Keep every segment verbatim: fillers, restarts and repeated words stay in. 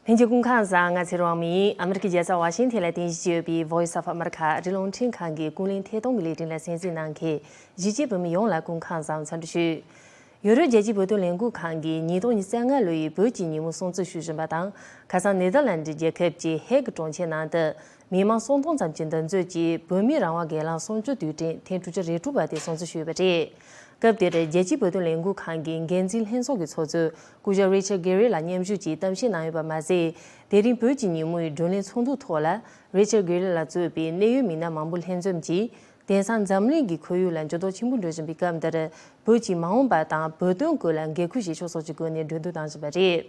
ལྷན་རྒྱས་སྐུ་ཁམས་བཟང་། ང་ཚེ་རིང་དབང་མོ་ཡིན། ཨ་མི་རི་ཀའི་རྒྱལ་ས་ཝ་ཤིང་ཐན་ལ་རྟེན་གཞི་བྱས་ཡོད་པའི་Voice of America ཨ་རིའི་རླུང་འཕྲིན་ཁང་གི་ཀུན་གླེང་ཐད་གཏོང་གི་ལས་རིམ་ལ་གསན་གཟིགས་གནང་མཁན་གཞིས་བྱེས་བོད་མི་ཡོངས་ལ་སྐུ་ཁམས་བཟང་འཚམས་འདྲི་ཞུ། ཡོ་རོབ་རྒྱལ་སྤྱིའི་བོད་དོན་ལས་འགུལ་ཁང་གིས་ཉིས་སྟོང་ཉི་ཤུ་རྩ་ལྔ་ལོའི་བོད་ཀྱི་ཉིན་མོ་སྲུང་བརྩི་ཞུ་བཞིན་པ་དང་། ཁ་སང་ནེ་དར་ལན་ཌི་རྒྱལ་ཁབ་ཀྱི་ཧེག་གྲོང་ཁྱེར་ནང་དུ། མི་མང་སུམ་སྟོང་ཙམ་གྱིས་འདུ་འཛོམས་ཀྱིས་བོད་མིའི་རང་དབང་སྒེར་ལངས་སྲུང་སྐྱོབ་དུས་དྲན་ཐེངས་དྲུག་ཅུ་རེ་དྲུག་པ་དེ་སྲུང་བརྩི་ཞུས་པ་རེད། སྐབས་དེར་རྒྱལ་སྤྱིའི་བོད་དོན་ལས་འགུལ་ཁང་གི་འགན་འཛིན་ལྷན་ཚོགས་ཀྱི་ཚོགས་གཙོས་སྐུ་ཞབས་རི་ཆར་གྷེ་རི་ལ་མཉམ་ཞུགས་ཀྱིས་གཏམ་བཤད་གནང་ཡོད་པ་མ་ཟད། དེ་རིང་བོད་ཀྱི་ཉིན་མོའི་བགྲོ་གླེང་ཚོགས་འདུའི་ཐོག་ལ་རི་ཆར་གྷེ་རི་ལ་གཙོས་པའི་གནད་ཡོད་མི་སྣ་མང་པོ་ལྷན་འཛོམས་ཀྱིས། དེང་སང་འཛམ་གླིང་གི་ཁོར་ཡུག་ལ་འགྱུར་ལྡོག་ཆེན་པོ་འགྲོ་བཞིན་པའི་སྐབས་འདིར། བོད་ཀྱི་མ་འོངས་པ་དང་བོད་དོན་སྐོར་ལ་འགན་འཁུར་བཞེས་ཕྱོགས་སོགས་ཀྱི་སྒོ་ནས་གྲོས་བསྡུར་གནང་བཞིན་པ་རེད།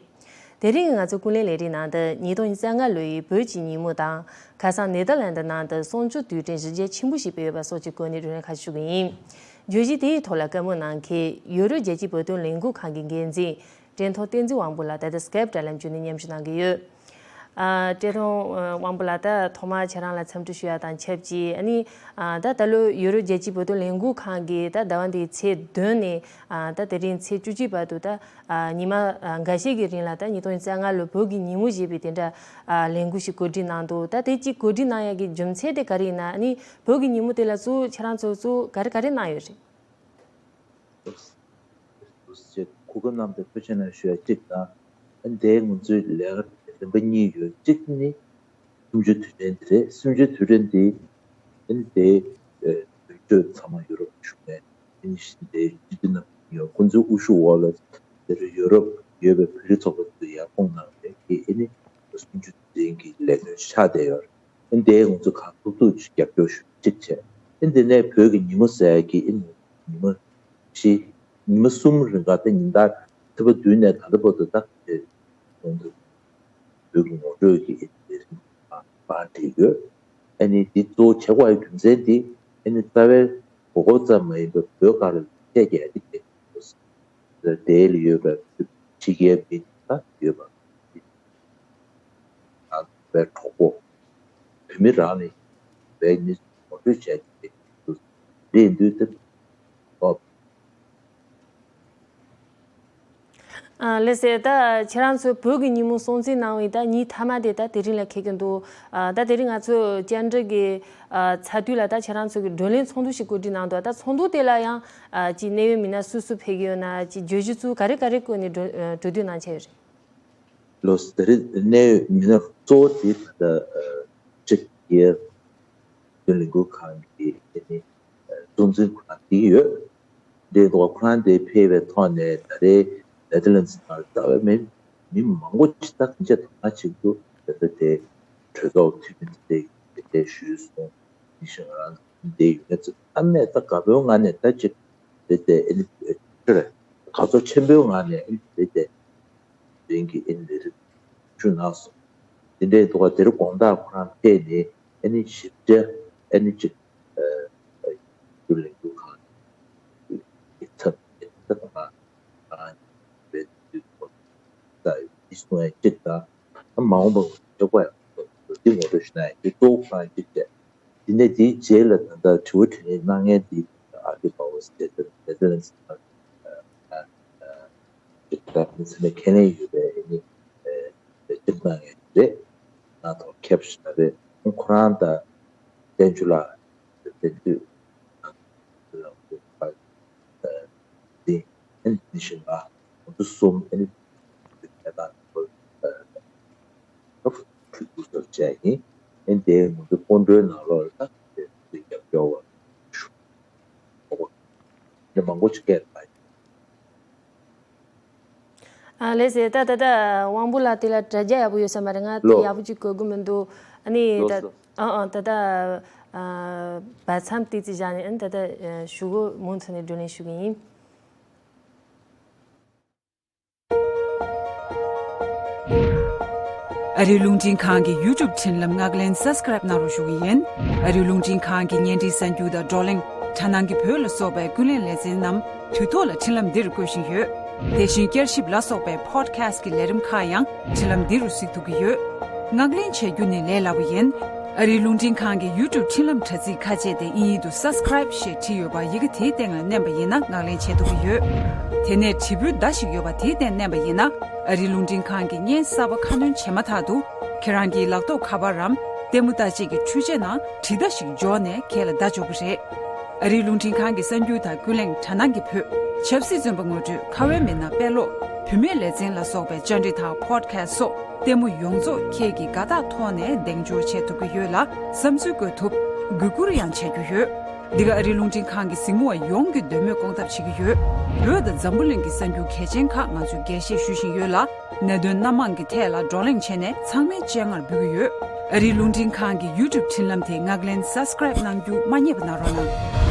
དེ་རིང་གི་ང་ཚོའི་ཀུན་གླེང་ལས་རིམ་ནང་དུ་ཉིས་སྟོང་ཉི་ཤུ་རྩ་ལྔ་ལོའི་བོད་ཀྱི་ཉིན་མོ་དང་ཁ་སང་ནེ་དར་ལན་ཌི་ནང་དུ་སྲུང་སྐྱོབ་དུས་དྲན་གཞི་རྒྱ་ཆེན་པོ་ཞིག་སྤེལ་ཡོད་པ་སོགས་ཀྱི་སྐོར་ནས་བགྲོ་གླེང་ཁ་ཤས་ཞུ་གི་ཡིན། བརྗོད་གཞི་དེའི་ཐོག་ལ་བཀའ་མོལ་གནང་མཁན་ཡོ་རོབ་རྒྱལ་སྤྱིའི་བོད་དོན་ལས་འགུལ་ཁང་གི་འགན་འཛིན་བཀྲས་མཐོང་བསྟན་འཛིན་དབང་པོ་ལགས་ད་ལྟ་སྐེབ་དྲ་ལམ་བརྒྱུད་ནས་མཉམ་ཞུགས་གནང་གི་ཡོད། ཨ། བཀྲས་མཐོང་དབང་པོ་ལགས། ད་ཐོག་མར་ཁྱེད་རང་ལ་འཚམས་འདྲི་ཞུ་ཡ་དང་ཆབས་ཅིག་ཨ་ནི། ཨ། ད་ད་ལོ་ཡོ་རོབ་རྒྱལ་སྤྱིའི་བོད་དོན་ལས་འགུལ་ཁང་གིས་ད་ཟླ་བ་འདིའི་ཚེས་བདུན་ནས། ཨ། ད་དེ་རིང་ཚེས་བཅུ་གཅིག་བར་དུ་ད། ཨ། ཉི་མ། ཨ། འགའ་ཤས་ཀྱི་རིང་ལ་ད་ཉིས་སྟོང་ཉི་ཤུ་རྩ་ལྔ་ལོའི་བོད་ཀྱི་ཉིན་མོ་ཞེས་པའི་དེ་འདྲ། ཨ། ལས་འགུལ་ཞིག་གོ་སྒྲིག་གནང་འདུག་ད་དེ་གཅིག་གོ་སྒྲིག་གནང་ཡ་གི་རྒྱུ་མཚན་དེ་ག་རེ་ཡིན་ན། ཨ་ནི་བོད་ཀྱི་ཉིན་མོ་དེ་ལ་གཙོ་བོ་ཁྱེད་རང་ཚོ་གཙོ་བོ་ག་རེ་ག་རེ་གནང་ཡོད་རེད། གོ་སྐབས་གནང་བའི་ཐུགས་རྗེ་ཆེ་ཞུ་ཡ་གཅིག་དང་། འདིའི་ང་ཚོའི་ལས་ཀ་རིམ་པ་གཉིས་ཡོད། གཅིག་ནི་གསུམ་བཅུའི་དུས་དྲན་འདི་རེད། གསུམ་བཅུའི་དུས་དྲན་འདི་ཨ་ནི་དེའི་དུས་ཚོད་ཚང་མ་ཡུ་རོབ་གཞུང་ནས་ཨ་ནི་དེའི་སྤྱི་འཐུས་རྣམས་ཡོད། ཁོང་ཚོའི་དབུ་བཞུགས་འོག་ལ་དེ་རིང་ཡུ་རོབ་ཡོད་པའི་བོད་རིགས་ཚོགས་པ་ཚོས་ཡར་དགོངས་གནང་བའི་གི་ཨ་ནི་གསུམ་བཅུའི་དུས་དྲན་གྱི་ལས་དོན་ཆགས་བསྡད་ཡོད་རེད། ཨ་ནི་དེའི་ང་ཚོ་གང་ཐུབ་ཐུབ་ཅིག་རྒྱབ་སྐྱོར་ཞུ་གཅིག་བྱས། ཨ་ནི་དེ་ནས་བོད་ཀྱི་ཉིན་མོ་ཟེར་ཡ་གི་ཨ་ནི་ཉི་མ་བཞི། ཉི་མ་གསུམ་རིང་ག་དེ་ཉིན་ལྟར་ཚེས་པ་བདུན་ནས་ད་ལྟ་བར་དུ་ད་དེ་གོང་དུ་བོད་ཀྱི་ངོ་སྤྲོད་ཀྱི་ལས་རིམ་པར་བསྒྲིགས་ཡོད། ཨ་ནི་འདི་གཙོ་བོ་བྱེད་དགོས་པའི་རྒྱུ་མཚན་འདི་ཨ་ནི་རྩ་བའི་གོ་སྐབས་ཙམ་མ་ཡིན་པར་བོད་སྒང་ལ་ལས་བྱེད་ཀྱི་ཨ་ནི་དེ་དེ་ལ་ཡོད་པའི་ཕྱི་རྒྱལ་མི་ད་ཡོད་པ། ང་བའི་གྲོགས་པོ་བོད་མི་རང་ནས་བའི་མི་ངོ་སྤྲོད་བྱས་ཏེ་རེད་འདུག་སྟེ། ཨ། ལགས་སེ། ད་ཁྱེད་རང་ཚོས་བོད་ཀྱི་ཉིན་མོ་སྲུང་བརྩི་གནང་བའི་ད་ཉིན་མཐའ་མ་དེ་ད་དེ་རིང་ལ་འཁེལ་གྱི་འདུག་ཨ། ད་དེ་རིང་ང་ཚོས་བཅར་འདྲི་གི་ཨ་ཚ་དུས་ལ་ད་ཁྱེད་རང་ཚོ་གི་བགྲོ་གླེང་ཚོགས་འདུ་ཞིག་གོ་སྒྲིག་གནང་འདུག་ད་ཚོགས་འདུ་དེ་ལ་ཡང་ཨ་ཅིག་གནད་ཡོད་མི་སྣ་སུ་སུ་ཕེབས་ཀྱི་ཡོད་ན། ཅིག་བརྗོད་གཞི་ཚུར་ག་རེ་ག་རེ་བཀོད་ནས་གྲོས་གྲོས་བསྡུར་གནང་འཆར་ཡོད་རེད། ལགས་སེ། དེ་རིང་གནད་ཡོད་མི་སྣ་གཙོ་བོ་དེ་ད་ལྟ་ཨ་ཕྱི་རྒྱལ་བོད་དོན་ལས་འགུལ་ཁང་གི་དེ་ནི་གཙོ་འཛིན་ཁོ་རང་དེ་ཡོད། དེ་འདུག་ཁོ་རང་དེ་ཕེབས་པའི་ཐོག་ནས་ད་རེས་ནེ་དར་ལན་སི་ནང་རྩ་བའི་མི་མི་མང་པོ་ཅིག་ད་སྐད་ཆ་དང་ང་གཅིག་ཏུ་ད་ལྟ་དེ་གྲོས་ཚོགས་འཐུས་མི་དེ་དེ་ཞུས་སོང་། ཡིན་ཞིང་རང་དེ་ཡོད་ན་ཚེ་ཨ་མས་ད་དགའ་པོའི་ངང་ནས་ད་ཅིག་དེ་དེ་ཨེ་ནི་ཁྱོད་དགའ་ཚོར་ཆེན་པོའི་ངང་ནས་ཨེ་ནི་དེ་དེ་རིང་གི་ཨེ་ནི་ལས་རིམ་ཞུ་གནང་སོང་། དེ་འདྲའི་འདུག་ག་དེར་དགོང་དག་ཁོ་རང་ཕེབས་ནས་ཨེ་ནི་ཞིབ་ཕྲ་ཨེ་ནི་ཅིག་ཨ་ཨ་ཡུལ་ལས་འགུལ་ཁང་གི་ཚབ་ཨེ་ནི་ད་ང་རང་བའི་དུས་ཐོག་ད་ཡིད་སུ་ཨེ་ཅིག་དང་་མ་འོངས་པ་ངོ་སྤྲོད་ཡག་པོ་འདི་ངོ་སྤྲོད་ཞུ་ན་ཡང་དེ་གཙོ་བོ་ཁོ་རང་ཅིག་བྱས། དེ་ནས་དེའི་རྗེས་ལ་ད་ལྟ་དྲི་བ་དྲིས་ལན་གནང་མཁན་དེ་ཨ་རི་པ་འོ་སི་ནེ་དར་ལན་སི་ནང་ཨ་ཨ་ཨ་ཁས་ལེན་ཡོད་པའི་ཨ་ནི་ཨ་ལས་བྱེད་གནང་མཁན་རེད། ང་ཐོག་ཁེབས་ཤིག་ན་རེད། ཁོ་རང་དང་བསྟན་ཆོས་ལགས་བསྟན་དུས་ལ་འདི་ཨ་ནི་ནི་ཤི་ང་ང་ཚོ་གསུམ་ཨ་ནི་ཨ་ཨ་ཕུལ་དགོས་སོགས་བྱས་ཡིན། ཨ་ནི་དེའི་ང་ཚོ་སྐུ་མགྲོན་ནང་ལོགས་ལ་ད་དེ་རྒྱབ་སྐྱོར་བ་ཞུ་འོ་ནི་མང་པོ་ཅིག་སྐད་ལ། ཨ་ལགས་སེ། ད་ད་ད་དབང་པོ་ལགས་དེ་ལ་དྲ་རྒྱ་ཡག་པོ་ཡོད་ས་མ་རེད། ང་དེ་ལོ། ཡག་པོ་ཅིག་གོ་གི་མི་འདུག་ཨ་ནི་ལོ་ད་སོ། ཨ་ཨ་ད་ད་ཨ་བར་མཚམས་ཏོག་ཙམ་བཞག་ནས་ཨ་ནི་ད་ད་ཨ་ཞུ་སྒོ་མུ་མཐུད་ནས་བགྲོ་གླེང་ཞུ་གི་ཡིན། ཨ་རིའི་རླུང་འཕྲིན་ཁང་གི་ཡུ་ཊུབ་འཕྲིན་ལམ་ངག་ལེན་སབ་སི་ཀ་རེབ་གནང་རོགས་ཞུ་གི་ཡིན། ཨ་རིའི་རླུང་འཕྲིན་ཁང་གི་བརྙན་འཕྲིན་གསར་འགྱུར་དང་བགྲོ་གླེང་། དྲ་སྣང་གི་བོད་ལ་སོགས་པའི་ཀུན་གླེང་ལེ་ཚན་རྣམས་དུས་ཐོག་ལ་འཕྲིན་ལམ་འདིར་འགོད་བཞིན་ཡོད། དེ་བཞིན་བསྐྱར་ཞིབ་ལ་སོགས་པའི་པོ་ཌི་ཁ་སི་ཊི་གི་ལས་རིམ་ཁག་ཡང་འཕྲིན་ལམ་འདི་རུ་གཟིགས་ཐུབ་ཀྱི་ཡོད། ངག་ལེན་བྱེད་རྒྱུ་ནི་ལས་སླ་པོ་ཡིན། ཨ་རིའི་རླུང་འཕྲིན་ཁང་གི་YouTube་འཕྲིན་ལམ་དྲ་ཚིགས་ཁ་ཕྱེ་སྟེ་དབྱིན་ཡིག་ཏུ་Subscribe་ཞེས་བྲིས་ཡོད་པ་ཡི་གེ་དེའི་སྟེང་ལ་མནན་པ་ཡིན་ན་ངག་ལེན་བྱེད་ཐུབ་ཀྱི་ཡོད། དེ་ནས་དྲིལ་བུའི་མདའ་ཞིག་ཡོད་པ་དེའི་སྟེང་མནན་པ་ཡིན་ན་ཨ་རིའི་རླུང་འཕྲིན་ཁང་གི་བརྙན་གསར་པ་ཁ་སྣོན་བྱས་མ་ཐག་ཏུ་ཁྱེད་རང་གི་ལག་ཐོགས་ཁ་པར་རམ་ལྟད་མོ་ལྟ་བྱེད་ཀྱི་འཕྲུལ་ཆས་ནང་དྲིལ་མདའ་ཞིག་འབྱོར་ནས་ཁྱེད་ལ་བརྡ་འབྱོར་གྱི་རེད། ཨ་རིའི་རླུང་འཕྲིན་ཁང་གི་གསར་འགྱུར་དང་ཀུན་གླེང་དྲ་སྣང་གི་བོད། ཆབ་སྲིད་བཙོན་པ་ངོ་སྤྲོད། ཁ་བའི་མི་སྣ་དཔེ་ཀློག་བུད་མེད་ལེ་ཚན་ལ་སོགས་པའི་བཅར་འདྲི་དང་Podcast་སོགས་ལྟད་མོ་ཡོངས་རྫོགས་ཁྱེད་ཀྱིས་དགའ་རྟགས་ཐོག་ནས་གདེང་འཇོག་བྱེད་ཐུབ་ཀྱི་ཡོད་ལ་བསམ་ཚུལ་བཀོད་ཐུབ། གུས་བཀུར་ཡང་བྱ་རྒྱུ་ཡོད། འདི་ག་ཨ་རིའི་རླུང་འཕྲིན་ཁང་གི་གཟིགས་མོ་བ་ཡོངས་ཀྱི་འདོད་མོས་སྐོང་ཐབས་བྱེད་ཀྱི་ཡོད། བོད་དང་འཛམ་བུ་གླིང་གི་གསར་འགྱུར་གལ་ཆེན་ཁག་ང་ཚོས་རྒྱས་བཤད་ཞུ་བཞིན་ཡོད་ལ། གནད་དོན་སྣ་མང་གི་ཐད་ལ་བགྲོ་གླེང་བྱས་ནས་ཚང་མའི་སྤྱན་སྔར་འབུལ་གྱི་ཡོད། ཨ་རིའི་རླུང་འཕྲིན་ཁང་གི་YouTube་འཕྲིན་ལམ་དེ་ངག་ལེན་Subscribe་གནང་རྒྱུ་མ་བསྙེལ་བ་གནང་རོགས་གནང་།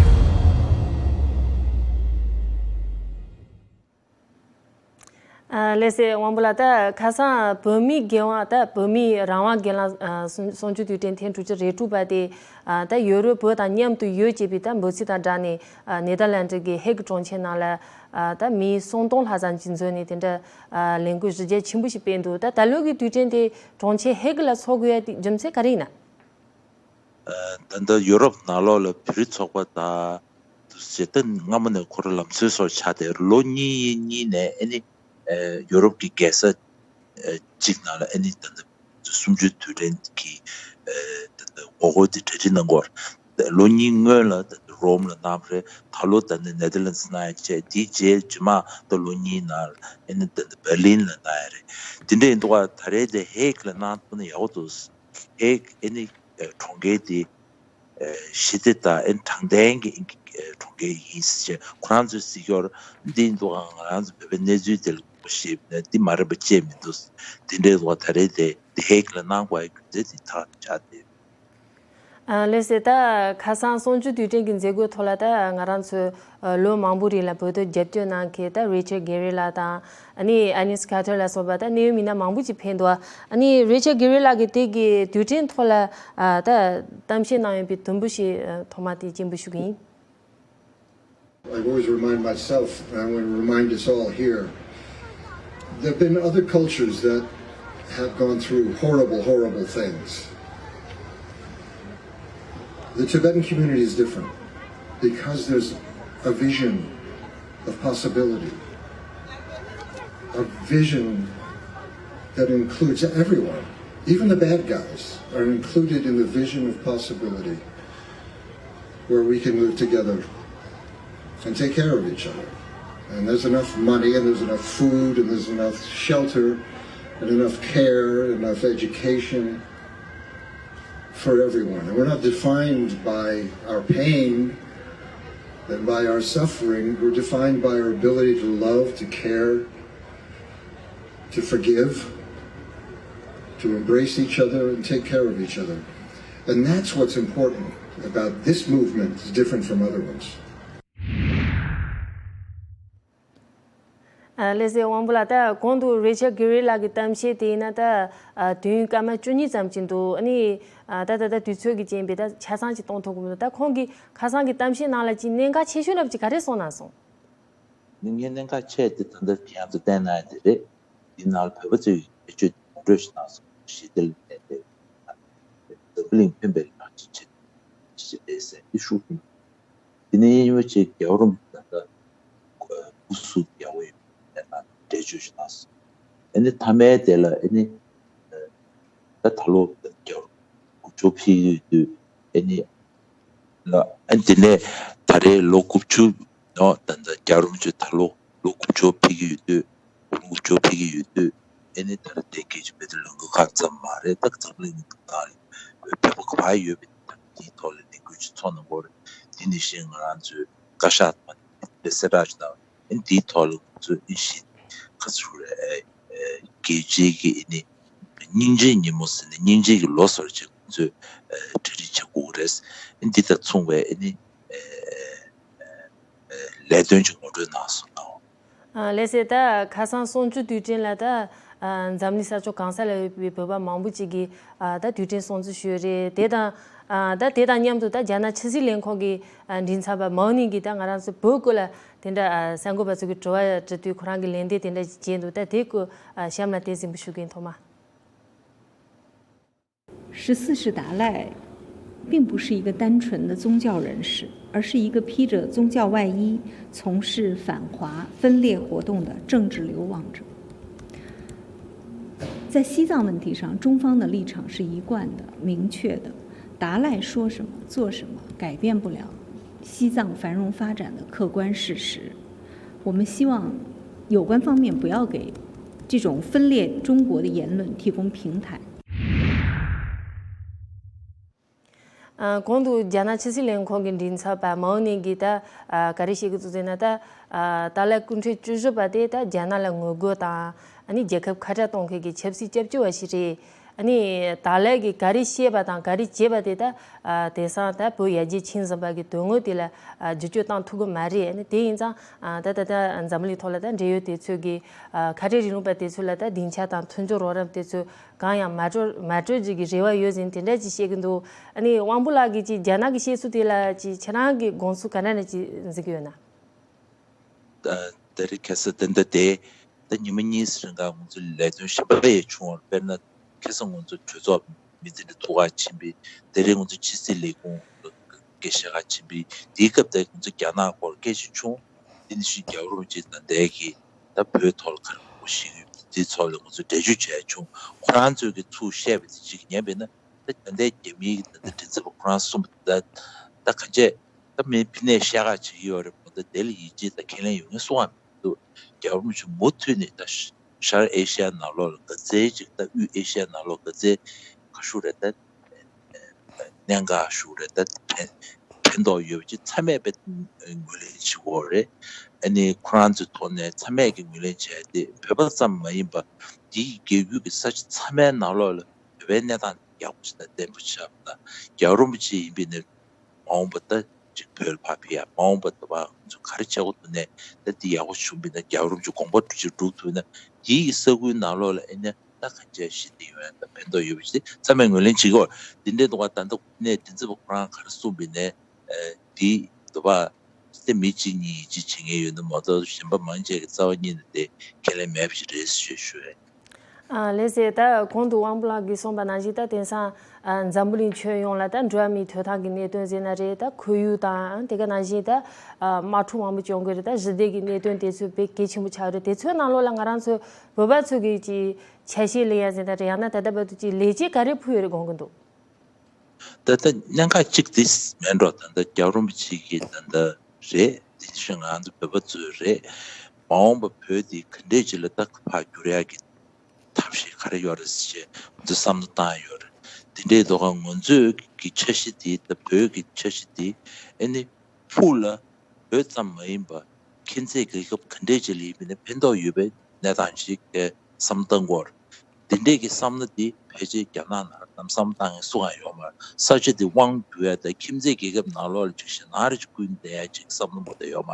ཨ་ལགས་སེ་དབང་པོ་ལགས། ད་ཁ་སང་བོད་མིའི་འགན་དབང་། ད་བོད་མིའི་རང་དབང་སྒེར་ལངས་ཨ་གསུམ་གསུམ་བཅུ་དུས་དྲན་ཐེངས་དྲུག་ཅུ་རེ་དྲུག་པ་དེ་ཨ་ད་ཡོ་རོབ་བོད་དང་མཉམ་དུ་ཡོད་ཅེས་པའི་ད་འབོད་ཚིག་དང་སྦྲགས་ནས་ཨ་ནེ་དར་ལན་ཌི་གི་ཧེག་གྲོང་ཁྱེར་ནང་ལ་ཨ་ད་མི་སུམ་སྟོང་ལྷག་ཙམ་ཅིག་འཛོམས་ནས་དེ་འདྲ་ཨ་ལས་འགུལ་གཞི་རྒྱ་ཆེན་པོ་ཞིག་སྤེལ་འདུག་ད་ད་ལོ་གི་དུས་དྲན་དེ་གྲོང་ཁྱེར་ཧེག་ལ་འཚོགས་དགོས་ཡ་དེ་རྒྱུ་མཚན་ག་རེ་ཡིན་ན། ད་ལྟ་ཡོ་རོབ་ནང་ལོགས་ལ་བོད་རིགས་ཚོགས་པ་དང་དུ་བྱེད་ད་སྔ་མོ་ནས་ཁོ་རང་ལམ་སྲོལ་སོགས་ཆགས་ཏེ་ལོ་གཉིས་གཉིས་ནས་ཨ་ནི་ཡོ་རོབ་ཀྱི་རྒྱལ་ས་གཅིག་ནང་ལ་ཨ་ནི་ད་ལྟ་གསུམ་བཅུའི་དུས་དྲན་གྱི་ད་ལྟ་ངོ་རྒོལ་དེ་གྲ་སྒྲིག་གནང་གི་ཡོད་རེད། ལོ་གཉིས་སྔོན་ལ་ད་ལྟ་རོམ་ལ་གནང་བ་རེད། ད་ལོ་ད་ལྟ་ནེ་དར་ལན་ཌི་གནང་ཡ་བྱས། དེའི་རྗེས་རྗེས་མ་ད་ལོ་གཉིས་ནང་ཨ་ནི་ད་ལྟ་བྷར་ལིན་ལ་གནང་ཡ་རེད། དེ་འདྲ་ཡིན་དུས་ད་རེས་དེ་ཧེག་ལ་གནང་ཐུབ་ན་ཡག་པོ་འདུག་ཧེག་ཨ་ནི་གྲོང་ཁྱེར་དེ་ཞི་བདེ་དང་ཨ་ནི་དྲང་བདེན་གྱི་ཨ་ནི་གྲོང་ཁྱེར་ཡིན་ཟེར་ཁོ་རང་ཚོས་ཟེར་གྱི་ཡོད་རེད། འདི་ཡིན་དུས་ང་རང་ཚོ་བོད་པའི་གནས་ཚུལ་དེ་ལ་ངོ་ཤེས་ན་འདི་མ་རེད་པ་བྱས་མི་འདུག་དེ་འདྲའི་ཐོག་ད་རེས་དེ་དེ་ཧེག་ལ་གནང་དགོས་ཡ་རྒྱུ་མཚན་དེ་ཐག་ཆགས་ཏེ། ཨ་ལགས་སེ། ད་ཁ་སང་གསུམ་བཅུ་དུས་དྲན་གྱི་མཛད་སྒོའི་ཐོག་ལ་ད་ང་རང་ཚོས་ཨ་ལོ་མང་པོ་རིང་ལ་བོད་དོན་རྒྱབ་སྐྱོར་གནང་མཁན་ད་རི་ཆར་གྷེ་རི་ལགས་དང་ཨ་ནི་ཨ་ནིས་ཁ་ཐར་ལ་སོགས་པ་ད་གནད་ཡོད་མི་སྣ་མང་པོ་ཅིག་ཕེབས་འདུག་ཨ་ནི་རི་ཆར་གྷེ་རི་ལགས་ཀྱིས་དེ་གི་དུས་དྲན་ཐོག་ལ་ཨ་ད་གཏམ་བཤད་གནང་ཡོད་པའི་དུམ་བུ་ཞིག་ཨ་ཐོག་མ་དེ་སྙན་པོ་ཞུ་གི་ཡིན། I always remind myself, and I want to remind us all here, there have been other cultures that have gone through horrible, horrible things. The Tibetan community is different because there's a vision of possibility, a vision that includes everyone. Even the bad guys are included in the vision of possibility where we can live together and take care of each other. And there's enough money, and there's enough food, and there's enough shelter, and enough care, enough education for everyone. And we're not defined by our pain and by our suffering. We're defined by our ability to love, to care, to forgive, to embrace each other and take care of each other. And that's what's important about this movement. It's different from other ones. ཨ་ལགས་སེ་དབང་པོ་ལགས། ད་གོང་དུ་རི་ཆར་གྷེ་རི་ལགས་ཀྱི་གཏམ་བཤད་དེ་ཡིན་ན་ད་ཨ་དུས་ཡུན་སྐར་མ་བཅུ་གཉིས་ཙམ་ཅིག་འདུག་ཨ་ནི་ཨ་ད་ད་ལྟ་དུས་ཚོད་ཀྱི་རྐྱེན་པས་ད་ཆ་ཚང་ཅིག་གཏོང་ཐུབ་ཀྱི་མི་འདུག་ད་ཁོང་གིས་ཁ་སང་གི་གཏམ་བཤད་ནང་ལ་ཅིག་གནད་འགག་ཆེ་ཤོས་རབ་ཅིག་ག་རེ་གསུངས་གནང་སོང་། ངས་གནད་འགག་ཆེ་དེ་ད་ལྟ་ཁྱེད་རང་ཚོ་བསྟན་གནང་ཡ་དེ་རེད། འདི་ནང་ལ་བོད་པ་ཚོས་བེད་སྤྱོད་ངོ་སྤྲོད་ཞིག་གནང་སོང་། ཞི་བདེ་ལ་བརྟེན་ཏེ་འཛམ་བུ་གླིང་ཕན་པའི་ལག་ཆ་ཆེད་ཅི་ཞིག་རེད་ཟེར་འདི་ཤུགས་ཆེན་པོ། དེ་ནས་ཡིན་པ་ཅིག་རྒྱལ་བ་རིན་པོ་ཆེ་ད་ལྟ་སྐུ་གཟུགས་ཡག་པོ་ཡོད་པའི་ནང་འགྲེལ་བརྗོད་ཞིག་གནང་སོང་། ཨ་ནི་མཐའ་མའི་དེ་ལ་ཨ་ནི་ད་ད་ལོ་རྒྱལ་བ་དགུ་བཅུ་ཕེབས་ཀྱི་ཡོད་དུས་ཨ་ནི་ལ་ཨ་ནི་དེ་ནས་ད་རེས་ལོ་དགུ་བཅུ་ནོ་ད་ལྟ་རྒྱལ་བ་རིན་པོ་ཆེ་ད་ལོ་ལོ་དགུ་བཅུ་ཕེབས་ཀྱི་ཡོད་དུས། ལོ་དགུ་བཅུ་ཕེབས་ཀྱི་ཡོད་དུས་ཨ་ནི་ད་རེས་དེ་སྐད་ཆ་བེད་ལུང་གི་ཁག་ཙམ་མ་རེད། ད་འཛམ་གླིང་གི་ནང་ལ་བོད་པ་ག་པར་ཡོད་པའི་ད་དེའི་ཐོག་ལ་ལས་འགུལ་ཅིག་ཚོགས་གནང་དགོས་རེད། དེ་ནི་བཞིན་ང་རང་ཚོའི་བཀའ་ཤག་དང་དེ་གསལ་བསྒྲགས་ཅིག་གནང་། ཨ་ནི་དེའི་ཐོག་ལ་ང་ཚོས་ཨ་ནི་བཞིན་ག་ཚོད་རེད། ཨ་ཨ་རྒྱལ་སྤྱིའི་གི་ཨ་ནི་སྙིང་རྗེའི་ཉིན་མོ་ཟེར་ནས་སྙིང་རྗེ་གི་ལོ་ཟེར་ཅིག་ང་ཚོས་ཨ་གྲ་སྒྲིག་བྱེད་དགོས་རེད། ཨ་ནི་འདི་དང་མཚུངས་པའི་ཨ་ནི་ཨ་ཨ་ལས་དོན་ཅིག་ངོ་སྤྲོད་གནང་སོང་ལགས། ཨ་ལགས་སེ། ད་ཁ་སང་གསུམ་བཅུ་དུས་དྲན་ལ་ད་ཨ་འཛམ་གླིང་ས་ཕྱོགས་གང་ས་ལ་ཡོད་པའི་བོད་པ་མང་པོ་ཅིག་གིས་ཨ་ད་དུས་དྲན་སྲུང་བརྩི་ཞུས་རེད། དེ་དང་ཨ་ད་དེ་དང་མཉམ་དུ་ད་རྒྱ་ནག་ཕྱི་སྲིད་ལས་ཁུངས་ཀྱི་ཨ་མགྲིན་ཚབ་པ་མའོ་ནིང་གིས་ད་ང་རང་ཚོ་བོད་སྐོར་ལ་དེ་འདྲ་ཨ་གསར་འགོད་པ་ཚོ་གི་དྲི་བ་དྲི་དུས་ཁོ་རང་གིས་ལན་འདེབས་དེ་འདྲ་བྱས་འདུག་ད་དེ་སྐོར་ཨ་གཤམ་ལ་དེ་གཟིགས་འབུལ་ཞུ་གི་ཡིན། ཐོག་མ། 十四世达赖并不是一个单纯的宗教人士，而是一个披着宗教外衣、从事反华分裂活动的政治流亡者。在西藏问题上，中方的立场是一贯的、明确的。达赖说什么、做什么，改变不了西藏繁荣发展的客观事实。我们希望有关方面不要给这种分裂中国的言论提供平台。ཨ། གོང་དུ་རྒྱ་ནག་ཕྱི་སྲིད་ལས་ཁུངས་ཀྱི་མགྲིན་ཚབ་པ་མའོ་ནན་གྱིས་ད་ཨ། ག་རེ་བཤད་ཀྱི་འདུག་ཟེར་ན། ད་ཨ། ཏཱ་ལའི་སྐུ་ཕྲེང་བཅུ་བཞི་པ་དེ་ད་རྒྱ་ནག་ལ་ངོ་རྒོལ་དང་། ཨ་ནི་རྒྱལ་ཁབ་ཁ་བྲལ་གཏོང་མཁན་གྱི་ཆབ་སྲིད་སྐྱབས་བཅོལ་བ་ཞིག་རེད། ཨ་ནི་ཏཱ་ལའི་གིས་ག་རེ་བཤད་པ་དང་ག་རེ་བྱས་པ་དེ་ད་ཨ། དེང་སང་ད་བོད་ཡར་རྒྱས་ཕྱིན་ཟིན་པ་གི་དོན་དངོས་དེ་ལ་ཨ། བསྒྱུར་བཅོས་བཏང་ཐུབ་ཀྱི་མ་རེད། ཨ་ནི་དེ་ཡིན་ཙང་ཨ། ད་ད་ད་འཛམ་བུ་གླིང་ཐོག་ལ་ད་འབྲེལ་ཡོད་དེ་ཚོས་ཀྱི་ཨ། ཁ་བྲལ་རིང་ལུགས་པ་དེ་ཚོ་ལ་ད་སྡིངས་ཆ་དང་མཐུན་སྦྱོར་རོགས་རམ་དེ་ཚོ་གང་ཡང་མ་སྤྲོད་མ་སྤྲོད་རྒྱུ་གི་རེ་བ་ཡོད་ཟེར་དེ་འདྲ་ཅིག་བཤད་ཀྱི་འདུག་ཨ་ནི་དབང་པོ་ལགས་ཀྱིས་ཅིག་རྒྱ་ནག་གི་བཤད་ཚུལ་དེ་ལ་ཅིག་ཁྱེད་རང་གི་དགོངས་ཚུལ་ག་འདྲ་ནས་ཅིག་འཛིན་གྱི་ཡོད་ན། ད་རེས་ཁ་སང་ད་ལྟ་དེ་ད་ཉི་མ་གཉིས་རིང་ག་ང་ཚོ་ལས་དོན་གཞན་པ་ཡང་བྱུང་བ། དཔེར་ན་ཁ་སང་ང་ཚོ་གྲོས་ཚོགས་མི་འཛིན་གྲྭ་ཐུག་ག་ཕྱིན་པའི་དེ་རིང་ང་ཚོ་ཕྱི་སྲིད་ལས་ཁུངས་སྐད་བཤད་ག་ཕྱིན་པའི་དེའི་སྐབས་དེ་ང་ཚོ་རྒྱ་ནག་སྐོར་སྐད་ཆ་བྱུང་། དེ་ནི་ཞིག་རྒྱལ་བ་རིན་པོ་ཆེ་ད་ལྟའི་གི་ད་བོད་ཐོག་ལ་ག་རེ་ཞིག་ཡོད་དེ་ཚོ་ལ་ང་ཚོ་འགྲེལ་བརྗོད་བྱས་བྱུང་། ཁོ་རང་ཚོས་གི་ཚུར་བཤད་པ་དེ་ཅིག་ཉན་པས་ན། ད་ད་ལྟའི་རྒྱ་མིའི་ད་ལྟ་མགྲིན་ཚབ་པ་ཁོ་རང་གསུངས་པ་ད་ད་ག་འཇས་ད་མི་ཕི་ནས་བཤད་ག་བྱེད་ཀྱི་ཡོད་རེད་མ་གཏོགས་དེ་ལ་ཡིད་ཆེས་དང་ཁས་ལེན་ཡོད་མཁན་སུ་ཡང་མི་འདུག་རྒྱལ་བ་རིན་པོ་ཆེ་མུ་མཐུད་ནས་ད་ཤར་ཨེ་ཤི་ཡ་ནང་ལོགས་ལ་ག་ཚད་ཅིག་ད་དབུས་ཨེ་ཤི་ཡ་ནང་ལོགས་ག་ཚད་ག་ཤུགས་རེད་ད་གནད་འགག་ཤུགས་རེད་ད་ཕན་ཕན་ཐོགས་ཡོད་པ་ཅིག་ཚང་མས་དཔེ་ངོས་ལེན་བྱེད་དགོས་རེད། ཨ་ནི་ཁོ་རང་ཚོའི་ཐོག་ནས་ཚང་མས་ཀྱི་ངོས་ལེན་བྱས་ཏེ་བོད་པ་ཙམ་མ་ཡིན་པ་འདིའི་རྒྱལ་ཡུལ་གྱི་ས་ཆ་ཚང་མའི་ནང་ལོགས་ལ་བོད་པའི་གནས་སྟངས་ཡག་པོ་ཞིག་དང་བརྟན་པོ་ཆགས་པ་དང་རྒྱལ་བ་རིན་པོ་ཆེ་ཡིན་པའི་ནས་མ་འོངས་པ་ད་ཅིག་བོད་ལ་ཕར་ཕེབས་ཡ་མ་འོངས་པ་ད་བ་ང་ཚོ་ག་རེ་བྱེད་དགོས་འདུག་ནས་ད་འདི་ཡག་པོ་བྱུང་བས་ན་རྒྱལ་བ་རིན་པོ་ཆེ་དགོངས་པ་འགྲུབ་ཅིག་འགྲུབ་ཐུབ་ན་འདི་ཡི་ས་ཁུལ་ནང་ལོགས་ལ་ཨེ་ནས་ད་གང་ཅི་ཞིག་འདི་ཡོད་ད་ཕན་ཐོགས་ཡོད་པ་ཞིག་ཚང་མས་ངོས་ལེན་བྱེད་དགོས། འདི་འདྲའི་འདུག་བ་ད་ལྟ་ནས་འདི་ཚོ་ཁོ་རང་ག་རེ་གསུངས་པས་ནས་འདི་འདུག་བ། དེ་མི་གཅིག་གཉིས་ཡིད་ཆེས་བྱེད་མཁན་ཡོད་ན་མ་གཏོགས་གཞན་པ་མང་ཆེ་གི་རྩ་བ་ཉིད་ནས་དེ་ཁས་ལེན་མེད་པ་ཞིག་རེད་ཞེས་ཞུ་ཡ་ཡིན། ཨ། ལགས་སེ། ད་གོང་དུ་དབང་པོ་ལགས་ཀྱིས་གསུངས་པ་ནང་བཞིན་ད་དེང་སང་ཨ། འཛམ་བུ་གླིང་ཁྱོན་ཡོངས་ལ་ད་འགྲོ་བ་མིའི་ཐོབ་ཐང་གི་གནད་དོན་ཟེར་ན་རེད། ད་ཁོར་ཡུག་དང་དེ་ག་ནང་བཞིན་ད་ཨ། དམག་འཁྲུག་མང་པོ་བྱུང་གི་རེད། ད་ཞི་བདེ་གི་གནད་དོན་དེ་ཚོ་དཔེ་གལ་ཆེན་པོ་ཆགས་ཡོད་རེད། དེ་ཚོའི་ནང་ལོགས་ལ་ང་རང་ཚོ་བོད་པ་ཚོ་གི་ཅིག་ཆ་ཤས་ལེན་ཡ་ཟེར་ན་རེད། ཡང་ན་ད་ལྟ་བར་དུ་ཅིག་ལེགས་སྐྱེས་ག་རེ་ཕུལ་ཡོད་རེད་དགོངས་ཀྱི་འདུག་ད་ལྟ་གནད་འགག་གཅིག་དེ་མེད་འགྲོ། ད་ལྟ་རྒྱལ་བ་རིན་པོ་ཆེ་གིས་ད་ལྟ་རེད། དེ་བཞིན་ང་ཚོ་བོད་པ་ཚོས་རེད། མ་འོངས་པ་བོད་འདི་ག་འདྲས་ཅིག་ལ་ད་ཕར་བསྒྱུར་ཡག་གི་ཐབས་ཤེས་ག་རེ་ཡོད་རེད་ཟེར་ང་ཚོས་བསམ་བློ་བཏང་ཡོད་རེད། དེ་འདྲས་འདུག་ག་ང་ཚོས་ཀྱི་འཆར་གཞི་དེ་ད་བོད་ཀྱི་འཆར་གཞི་དེ་ཨ་ནི་ཕུགས་ལ་བོད་ཙམ་མ་ཡིན་པ་ཁྱིམ་མཚེས་རྒྱལ་ཁབ་ག་འདྲས་ཅིག་ལ་ཡིན་པ་ནས་ཕན་ཐོགས་ཡོད་པའི་གནས་སྟངས་ཤིག་གི་བསམ་བློ་བཏང་དགོས་རེད། དེ་འདྲས་ཀྱི་བསམ་བློ་དེ་ཕལ་ཆེར་རྒྱ་ནག་ནང་ལ་ནམ་བསམ་བློ་བཏང་མཁན་སུ་ཡང་ཡོད་མ་རེད། ས་ཆ་དེ་དབང་བསྒྱུར་ཡ་དང་ཁྱིམ་མཚེས་རྒྱལ་ཁབ་ནང་ལོགས་ལ་ཅིག་ཞེད་སྣང་རེ་ཅིག་བསྐུལ་བསྡད་ཡ་ཅིག་བསམ་བློ་མ་གཏོང་ཡོད་མ་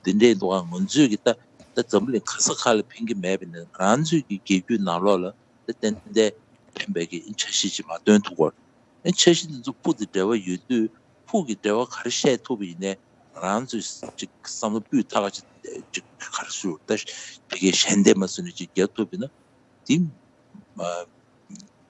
རེད། དེ་འདྲས་འདུག་ག་ང་ཚོས་ཀྱི་ད་ད་འཛམ་བུ་གླིང་ག་ས་ག་ལ་ཕན་གྱི་མེད་པ་ནས་ང་རང་ཚོའི་གི་རྒྱལ་རྒྱུད་ནང་ལོགས་ལ་ད་ཏན་ཏན་ཕན་པའི་གི་འཆར་གཞི་ཅིག་མར་བཏོན་ཐུབ་དགོས་རེད། འཆར་གཞི་འདི་ཚོ་ཕུགས་དང་འབྲེལ་བ་ཡོད་དུས་ཕུགས་ཀྱི་འབྲེལ་བ་ག་རེ་བཤད་ཐུབ་པ་ཡིན་ནའི་ང་རང་ཚོས་ཅིག་བསམ་བློ་སྤུས་དག་ཅིག་ཅིག་ག་རེ་ཞུ་ད་ཕ་གིའི་ཞལ་འདེབས་མ་བཟོས་ནས་ཅིག་རྒྱག་ཐུབ་པ་ཡིན་ན་འདི་ཨ་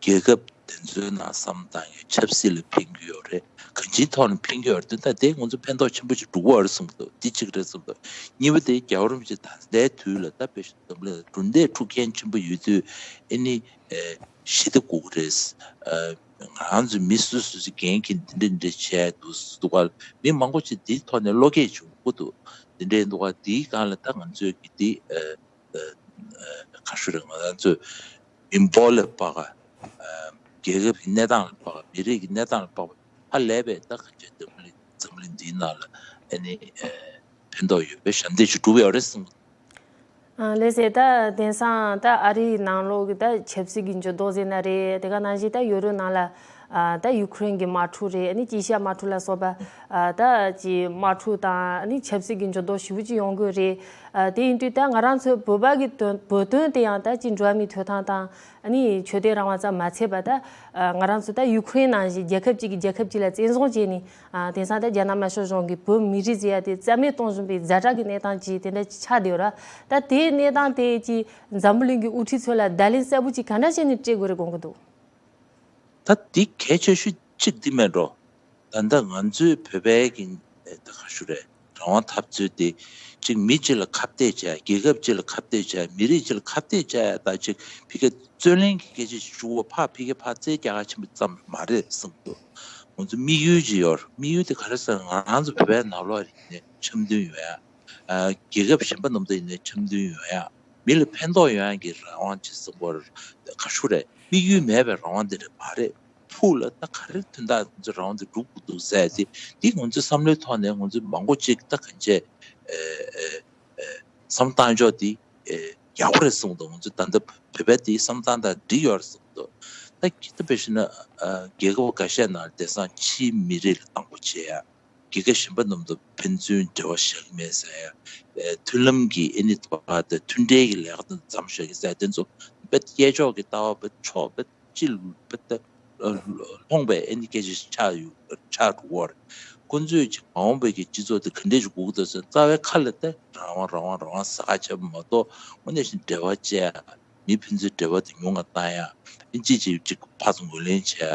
རྒྱལ་ཁབ་དེ་ཚོའི་ནང་བསམ་བཏང་ཡ་ཆབ་སྲིད་ལ་ཕན་གྱི་ཡོད་རེད། གང་ཅིའི་ཐོག་ནས་ཕན་གྱི་ཡོད་རེད། ད་དེ་ང་ཚོ་ཕན་ཐོགས་ཆེན་པོ་ཅིག་འགྲོ་གི་ཡོད་རེད་བསམ་གྱི་འདུག་འདི་གཅིག་རེད་བསམ་གྱི་འདུག་གཉིས་པ་དེ་རྒྱལ་བ་རིན་པོ་ཆེ་ད་ལྟའི་དུས་ལ་ད་དཔེ་འཛམ་གླིང་ལ་གྲུབ་འབྲས་འཁྲུག་རྐྱེན་ཆེན་པོ་ཡོད་དུས་ཨ་ནི་ཞི་བདེ་དགོས་ཀྱི་རེད། ང་རང་ཚོའི་མི་སོ་སོ་སོའི་འགན་འཁྱེར་འདི་འདྲ་འདི་འདྲ་བྱས་འདུག་འདུག་ག་མི་མང་པོ་ཅིག་འདིའི་ཐོག་ནས་བློ་སྐྱེད་བྱུང་གི་འདུག་འདི་འདྲའི་འདུག་ག་འདིའི་སྒང་ལ་ད་ང་ཚོས་ཀྱི་འདི་ག་ཞུ་རེད། ང་རང་ཚོས་མི་འབོར་ལ་དཔག་ག་རྒྱལ་ཁབ་ཀྱི་གནས་སྟངས་ལ་དཔག་ག་མི་རིགས་ཀྱི་གནས་སྟངས་ལ་དཔག་པ་ཧ་ལས་པའི་ད་ག་ཅིག་འཛམ་གླིང་འཛམ་གླིང་འདིའི་ནང་ལ་ཨ་ནི་ཕན་ཐོགས་ཡོད་པའི་ཞབས་འདེགས་ཤིག་སྒྲུབ་ཡོད་རེད་བསམ་གི་འདུག་ལགས་སེ། ད་དེང་སང་ད་ཨ་རིའི་ནང་ལོགས་ཀྱི་ད་ཆབ་སྲིད་ཀྱི་འགྱུར་ལྡོག་ཟེར་ན་རེད། དེ་ག་ནང་བཞིན་ད་ཡོ་རོབ་ནང་ལ་ཨ་ད་ཡུ་ཁུ་རེན་གྱི་དམག་འཁྲུག་རེད། ཨ་ནི་ཅི་ཤ་དམག་འཁྲུག་ལ་སོགས་པ་ཨ་ད་ཅི་དམག་འཁྲུག་དང་ཨ་ནི་ཆབ་སྲིད་ཀྱི་འགྱུར་ལྡོག་ཞེ་པོ་ཅིག་ཡོང་གི་རེད། ཨ་དེ་ཡིན་དུས་ད་ང་རང་ཚོ་བོད་པ་གི་དོན་བོད་དོན་དེ་ཡང་ད་ཅི་འགྲོ་བ་མིའི་ཐོབ་ཐང་དང་ཨ་ནི་ཆོས་དད་རང་དབང་ཙམ་མ་ཚད་པ་ད་ཨ་ང་རང་ཚོ་ད་ཡུ་ཁུ་རེན་ནང་བཞིན་རྒྱལ་ཁབ་ཅིག་གིས་རྒྱལ་ཁབ་ཅིག་ལ་བཙན་བཟུང་བྱས་ནས། ཨ་དེང་སང་ད་རྒྱ་ནག་དམར་ཤོག་གཞུང་གིས་བོད་མི་རིགས་ཟེར་ཡ་དེ་རྩ་མེད་གཏོང་བཞིན་པའི་ཛ་དྲག་གི་གནས་སྟངས་ཅིག་དེ་འདྲ་ཅིག་ཆགས་བསྡད་ཡོད་ར། ད་དེའི་གནས་སྟངས་དེ་ཅིག་འཛམ་བུ་གླིང་གི་དབུ་ཁྲིད་ཚོ་ལ་བརྡ་ལན་གསལ་པོ་ཅིག་ག་འདྲ་བྱས་ནས་སྤྲད་དགོས་རེད་དགོངས་ཀྱི་འདུག་ད་འདི་གལ་ཆེ་ཤོས་གཅིག་འདི་མེད་འགྲོ། ད་ལྟ་ང་ཚོའི་བོད་པའི་གི་ད་ག་ཞུ་རེད། རང་དབང་འཐབ་རྩོད་དེ་གཅིག་མི་གཅིག་ལ་ཁ་གཏད་བྱས། རྒྱལ་ཁབ་གཅིག་ལ་ཁ་གཏད་བྱས། མི་རིགས་གཅིག་ལ་ཁ་གཏད་བྱས། ད་གཅིག་ཕ་གི་རྩོད་གླེང་གི་སྐད་ཆ་ཞུ་བ་ཕར་ཕ་གི་ཕར་རྩེད་རྒྱག་ག་ཕྱིན་པ་ཙམ་མ་རེད་བསམ་འདུག་ང་ཚོ་དམིགས་ཡུལ་ཅིག་ཡོད། དམིགས་ཡུལ་དེ་ག་རེ་ཟེར་ན་ང་རང་ཚོ་བོད་པའི་ནང་ལོགས་ཡིན་ནའི་འཆམ་མཐུན་ཡོང་ཡ། རྒྱལ་ཁབ་གཞན་པ་རྣམས་དང་ཡིན་ནའི་འཆམ་མཐུན་ཡོང་ཡ། མི་ལ་ཕན་ཐོགས་ཡོང་ཡ་གི་རང་དབང་ཅིག་བསམ་པར་ག་ཞུ་རེད། དམིགས་ཡུལ་མེད་པའི་རང་དབང་དེ་རེད་མ་རེད། ཕུགས་ལ་ད་ག་རེ་དོན་དག་ང་ཚོའི་རང་དབང་དེ་སྒྲུབ་དགོས་འདུག་ཟེར་ཏེ་འདི་ང་ཚོའི་བསམ་བློའི་ཐོག་ནས་ང་ཚོས་མང་པོ་ཅིག་ད་གང་བྱས་བསམ་བཏང་ཕྱོགས་འདི་ཡག་པོ་རེད་གསུངས་འདུག་ང་ཚོ་ད་ལྟ་བོད་པའི་དེའི་བསམ་སྟངས་དང་འགྲིག་ཡོད་རེད་གསུངས་འདུག་ད་ད་དཔེ་བཞག་ན་རྒྱལ་ཁབ་ཁ་ཤས་ནང་བསྡད་སའང་ཕྱིའི་མི་རིགས་ལ་དང་པོ་བྱེད་ཡ། རྒྱལ་ཁབ་གཞན་པ་རྣམས་དང་ཕན་ཚུན་འབྲེལ་བ་བཞག་གི་མེད་ཟེར་ཡ། མཐུན་ལམ་གྱི་ཨེ་ནི་ཐོག་ཏུ་མཐུན་འབྲེལ་གྱི་ལས་ཀ་དང་མཚམས་བཞག་གི་ཟེར་ཡ་དེ་ཚོ་དཔེ་སྐྱེས་ཕྱོགས་ཀྱི་ལྟ་བ་དཔེ་ཕྱོགས་དཔེ་ཅི་ལ་དཔེ་ལྟ་ལྷོངས་པའི་ཨེ་ནི་སྐད་ཆ་ཆགས་ཡོད་ཆགས་འགྲོ་གི་ཡོད་རེད། ཁོ་ཚོས་ཅིག་མ་འོངས་པའི་གི་སྤྱི་ཚོགས་དེ་ག་འདྲས་ཅིག་དགོས་ཀྱི་འདུག་ཟེར་རྩ་བའི་ཁ་ལ་དེ་རང་དབང་རང་དབང་རང་དབང་ཟེར་ཁ་བྱས་པ་མ་གཏོགས་དངོས་གནས་བཞིན་འབྲེལ་བ་བཅད་ཡ། མི་ཕན་ཚུན་འབྲེལ་བ་དེ་ཉུང་ང་བཏང་ཡ། ཨེ་ཅི་ཅིག་ཅིག་ཕར་ཚུར་ངོས་ལེན་བྱས་ཡ།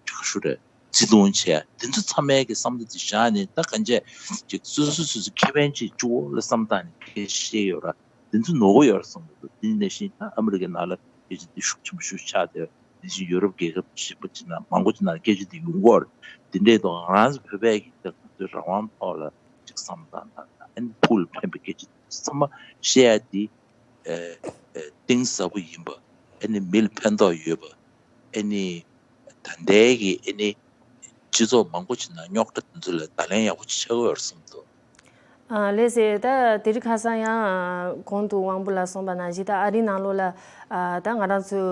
ཅིག་ཞུ་རེད། བརྩི་མཐོང་བྱས་ཡ། དེ་ཚོ་ཚང་མའི་གི་བསམ་བློ་དེ་བཞག་ནས་ད་གང་བྱས་ཅིག་སོ་སོ་སོ་སོ་ཁེ་ཕན་ཅིག་གཅིག་པོ་ལ་བསམ་བཏང་ནས་སྐད་ཆ་བཤད་ཡོད་ར། དེ་ཚོ་ནོར་གི་ཡོད་རེད་བསམ་གི་འདུག་དེ་ནང་བཞིན་ད་ཨ་མི་རི་ཀའི་ནང་ལ་སྐད་ཆ་འདི་ཤུགས་ཆེན་པོ་ཤུགས་ཆགས་བསྡད་ཡོད། དེ་བཞིན་ཡུ་རོབ་རྒྱལ་ཁབ་གཞན་པ་ཅིག་ནང་མང་པོ་ཅིག་ནང་སྐད་ཆ་འདི་ཡོང་གི་ཡོད་རེད། དེ་འདྲའི་ཐོག་ང་རང་ཚོ་བོད་པས་ཀྱི་ད་ང་ཚོའི་རང་དབང་ཐོག་ལ་ཅིག་བསམ་བཏང་དང་ཨ་ནི་ཕུགས་ལ་ཕན་པའི་སྐད་ཆ་འདི་ཚང་མ་བཤད་ཡ་འདི་གཏིང་ཟབ་པོ་ཡིན་པ། ཨ་ནི་མི་ལ་ཕན་ཐོགས་ཡོད་པ། ཨ་ནི་ད་ལྟའི་གི་ཨ་ནི་སྤྱི་ཚོགས་མང་པོ་ཅིག་ནང་རྙོག་དྲ་དེ་ཚོ་ལ་བརྡ་ལན་ཡག་པོ་ཅིག་ཆགས་ཀྱི་ཡོད་རེད་བསམ་འདུག་ཨ་ལགས་སེ། ད་དེ་རིང་ཁ་སང་ཡང་གོང་དུ་དབང་པོ་ལགས་གསུངས་པ་ནང་བཞིན་ད་ཨ་རིའི་ནང་ལོགས་ལ་ཨ་ད་ང་རང་ཚོ་